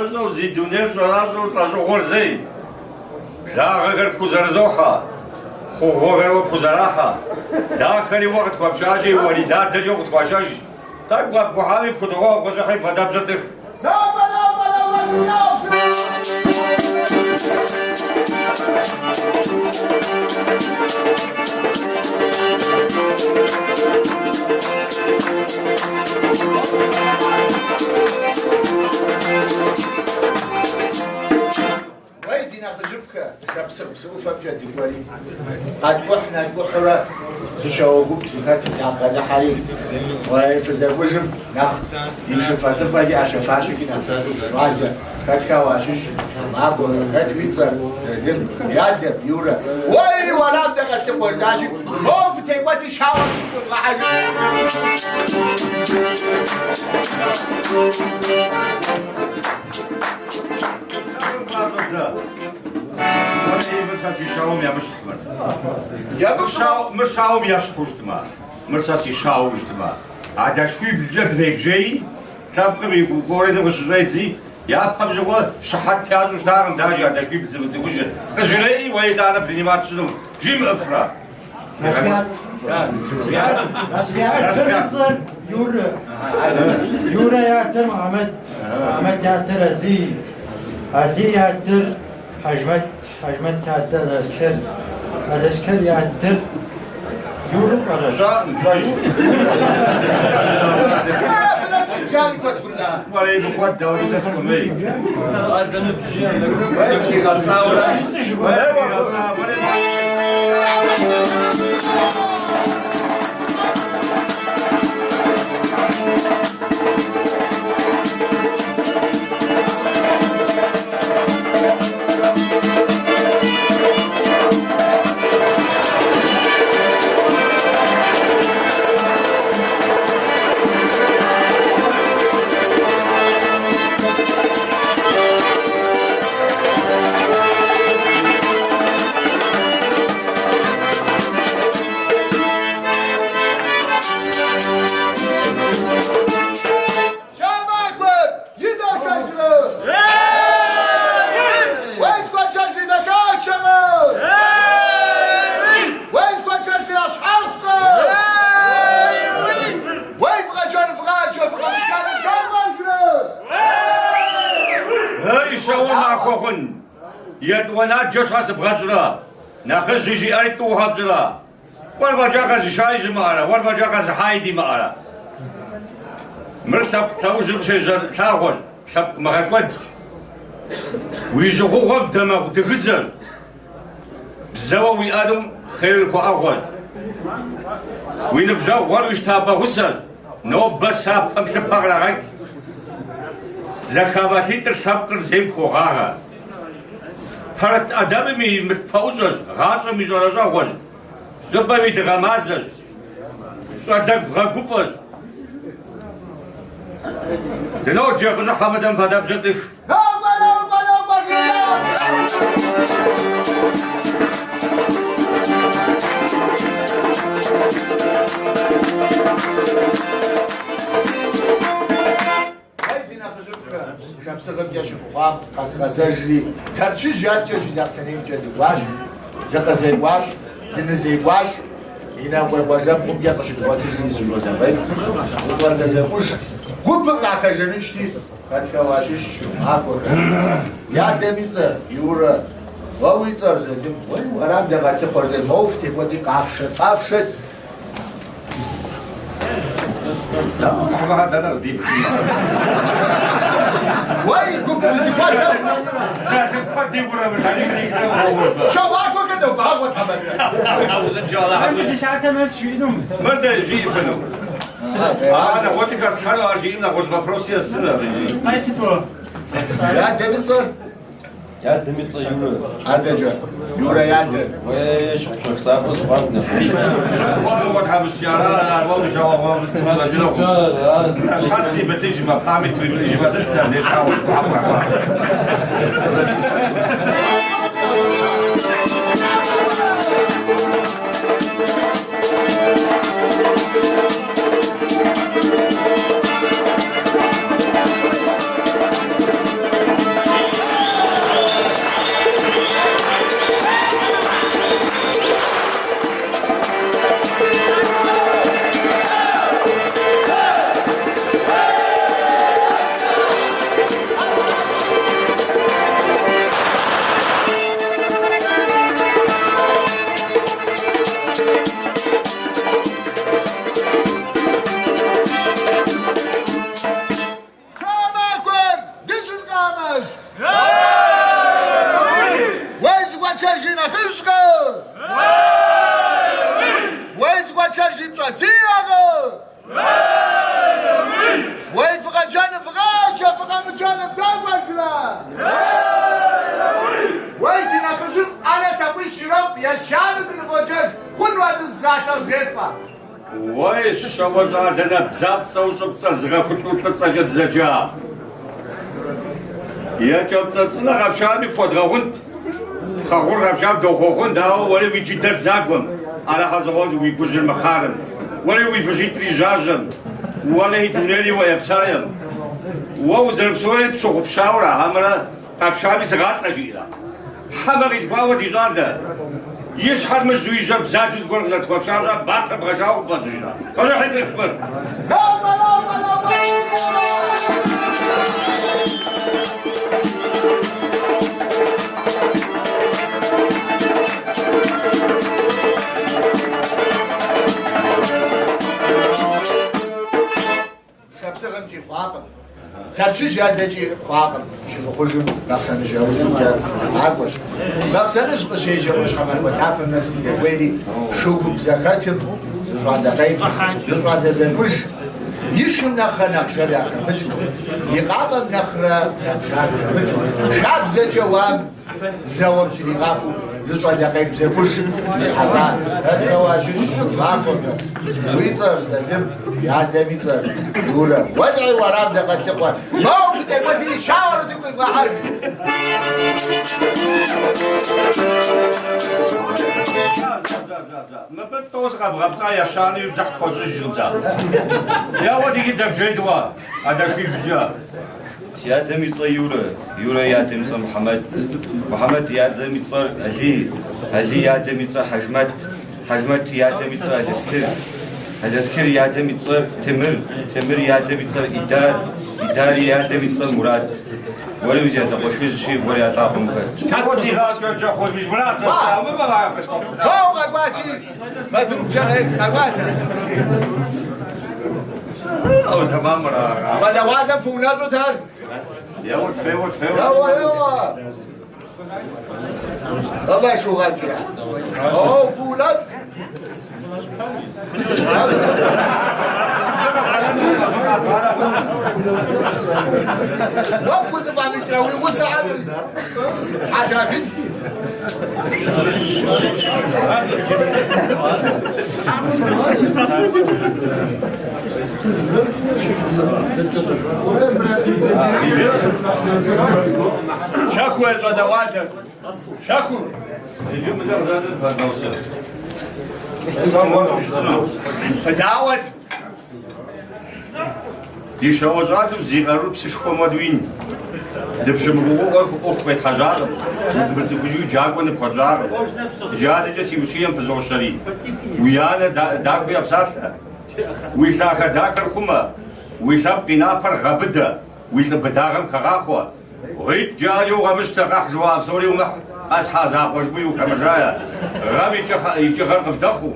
Дахэщӏэу зи дунейр щӏэращӏэу лӏэщӏыгъуэр зей. Благъэхэр пхузэрызохьэ, хъугъуэхэр уэ пхузэрахьэ. Дахэри уэ къытхуэпщащи, уэри дадэкӏэ укъытхуашэж. Тӏэкӏу къэпкӏухьами пхудогъэгъу, къыщӏыхьи фадэбжьэр тӏых. Нобэ, нобэ, нобэ, Уей, ди нэхъыжьыфӏхэ, Шапсыгъ псы ӏуфэмкӏэ дыкӏуэри, къэткӏухь-нэткӏухьурэ зы щауэ гуп зыхэтым дабгъэдыхьэри, уей, фызэкӏужым нэхъ и шыфэлӏыфэкӏи ӏэщэ-фащэкӏи нэхъ зэкӏу зы щӏалэ, хэтхэ уащыщ, Шумахуэхэ, хэт уи цӏэр, Залым, и адэр, Юрэ. Уей, уэрам дэ къэтлъыхъуэр жытӏащи, моуэ фытекӏуэти щауэр фыкӏуэдгъэхьэж. Мыр сэ си щауэм емыщхь мыр. Мыр щауэм ещхьу щытмэ, мыр сэ си щауэу щытмэ. Адэшхуиблкӏэ дребжеи, лъэпкъым и кореным къыщыщӏедзи, япэм щыгъуэ щыхьэт ящӏу щытакъым даже адэшхуибл зымыцӏыхужыр. Къыжреӏи, уэ итӏанэ принимать сщӏыну. Жимыӏыфрэ? Распят. Распят. Цӏэр Юрэ. Юрэ и адэр Мухьэмэд. Мухьэмэд и адэр Алий. Алий и адэр Хьэжмэт. Хьэжмэт и адэр Алэскэр. Алэскэр и адэр Юрэ пӏэрэ? Щӏэӏым, щӏэж. Щэмахуэр и дашэжрэ? Уэзгуэчэжри дахащэрэ? Уэзгуэчэжри ащхьэхъукъэ? Уей, вгъэджэн вгъаджэ, фыкъэмыджэну дауэжрэ? Эй, щауэ махуэ хъун! Етӏуанаджэ щхьэ сыбгъэщӏрэ? Нэхъыжьи жиӏэри тӏу пщӏырэ? Уэр фӏэкӏа къэзышаи щымыӏэрэ, уэр фӏэкӏа къэзыхьаи димыӏэрэ? Мыр лъэпкъ лъэужьыр къыщежьэ лъагъуэщ, лъэпкъ мыгъэкӏуэдщ. Уи жьыхъугъуэм дамэгъу дыгызэщ, бзэуэ уиӏэнум хъерыр хуэӏэгъуэщ. Уи ныбжьэгъухэр уи щтапӏэ гъусэщ, нобэ сапэм лъыпэ кърагъэкӏ. Зэхамэлъитӏыр лъэпкъыр зейм хуогъагъэ. Пэрыт ӏэдэмым и мылъку пэӏущӏэщ, гъащӏэм и щӏэрэщӏэгъуэщ, щӏыпӏэм и дыгъэмазэщ, щӏалэгу гъэгуфӏэщ. Дыноджэ, къыщӏыхьэ мыдэм фадэбжьэ тӏых. Нобэ, нобэ, нобэ жиӏащ. Уей, ди нэхъыжьыфӏхэ, Шапсыгъымкӏэ щыхъуам къэдгъэзэжри, Тэрчыжь адэкӏэ Джылахъстэнеймкӏэ дыкӏуащ, дыкъызекӏуащ, дынызекӏуащ, Инарыкъуей къуажэбгъумкӏэ къыщыдгъуэтыжри зы щӏалэгъуей, зы щӏалэ зэкӏуж, гупым къахэжаныкӏти, хэтхэ уащыщ, Шумахуэхэ. Уи адэм и цӏэр, Юрэ, уэ уи цӏэр, Залым, уей, уэрам дэ къэтлъыхъуэр, дэ моуэ фытекӏуэди къафшэт, къафшэт. Уей, гуп узыхуэзэм Щауахуэхэр добагъуэ, тхьэмадэ. Адэм и цӏэр? Адэм и цӏэ Юрэ. Адэкӏэ. Юрэ и адэр. Уей, щыгъупщэх закъуэ зыхъуат нэхъ. дыкъоджэж, хъуну абы зы псалъэ къыджефӏэ. Уей, щауэ щӏалэ набдзапцӏэу щӏыпцӏэр зыгъэхулӏу лӏыцӏэкӏэ дызэджа. Екӏэпцӏэ цӏынэ къэпшами пхуэдгъэгъунт, пхъэ гъур къэпшам дохъуэхъунт, ауэ уэри уи джыдэр бзагуэм, ӏэрыхьэ зыгъуэт уи гужьыр мыхъарым, уэри уи выжьитӏри жьажьэм, уэлэхьи дунейри уаепсаем. Уэ узэрыпсэури пщыгъупщауэра, хьэмэрэ къэпшами сыгъалӏэ жиӏэрэ? Хьэмэ къилъхуауэ ди щӏалэ, и щхьэр мыжьу и жьэр бзаджэу зыгуэр къызэрытхуэпшам щхьэ батэр бгъэжауэ къыпфӏэщӏыжа? Къыщӏыхьи цӏыху мыр! Ломэ, ломэ, ломэ! Шапсыгъымкӏи хъуакъым, Тэрчыжь адэкӏи хъуакъым, щымыхъужым Бахъсэныжь аузымкӏэ къакӏуэщ. Бахъсэныжь къыщежьэ ӏуащхьэмахуэ лъапэм нэс дыдэкӏуейри, шу гуп зэхэтым зы щӏалэ къекӏу, зы щӏалэ зэкӏуж, и шым нэхърэ нэхъ жэр яхэмыту, и къамэм нэхърэ нэхъ жан хэмыту, шабзэкӏэ уам зэуэм тригъэхуу зы щӏалэ къекӏу зэкӏуж дрихьэлӏа. Хэтхэ уащыщ Щомахуэхэ? Уи цӏэр Залым, и адэм и цӏэр Юрэ. Уэлэхьи, уэрам дэ къэтлъыхъуэр. Моуэ фыдэкӏуэтри, щауэр утыку къивгъэхьэж. За, мыбы тӏэу сыкъэбгъэпцӏа, ещанэуи дзыхь пхуэщӏыжкъым сэ. Еуэ иджы дэбжей дыуэ, адэшхуибгъукӏэ. Си адэм и цӏэр Юрэ, Юрэ и адэм и цӏэр Мухьэмэд, Мухьэмэд и адэм и цӏэр Алий, Алий и адэм и цӏэр Хьэжмэт, Хьэжмэт и адэм и цӏэр Алэскыр, Алэскыр и адэм и цӏэр Темыр, Темыр и адэм и цӏэр Идар, Идар и адэм и цӏэр Мурат. Уэри узиадэкъуэшыжьщи, уэри а лӏакъуэм ухэт. Уэ ди гъащӏэр кӏэхъур мис мыра сэ сщӏа, мыбы ар къысхуэпхъуа. Моуэ къэкӏуати, Мадурбжэ къэкӏуат. Ау, тэмэмра. Щӏалэгъуалэм фыунэщӏут ар. Еуэт, феуэт, феуэт. Еуэ, еуэ. Баба шугъэкӏрэ. О, фыунэщӏ. Уэ пхузэфӏэмыкӏрэ уи гъусэхэм хьэжагын. Щэху щӏалэгъуалэр. Щэху. Иджы мыдэ къызатыр пэдгъэусыр. Фыдауэт. Ди щауэ щӏалэм зи къарур псышхуэм хуэдэу ин. Дыпщымыгугъыу ӏуэху къетхьэжьакъым, удмыцӏыхужу джакӏуэ ныпхуэтщӏакъым. Иджы адэкӏэ си ущием пызощэри, уи анэ дахэу епсалъэ, уи лъахэ дахэр хъумэ, уи лъэпкъ и напэр гъэбыдэ, уи лӏы быдагъэм хэгъахъуэ. Гъуитӏ джаджэу укъэмыщтэ, къэхь жыхуаӏэ псори умыхь, къэсхьа закъуэ жыпӏэуи ухэмыжае. Гъэм и кӏыгъэр къывдэхъуу,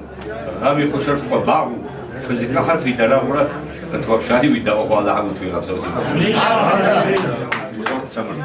гъэм и хъушэр фхуэбагъуэу, фызыхыхьэр фи дэрэгъурэ къытхуэпшари уи даӏуэхъуу Алыхьым утхуигъэпсэу си фӏэщ. Узот сэ мыр.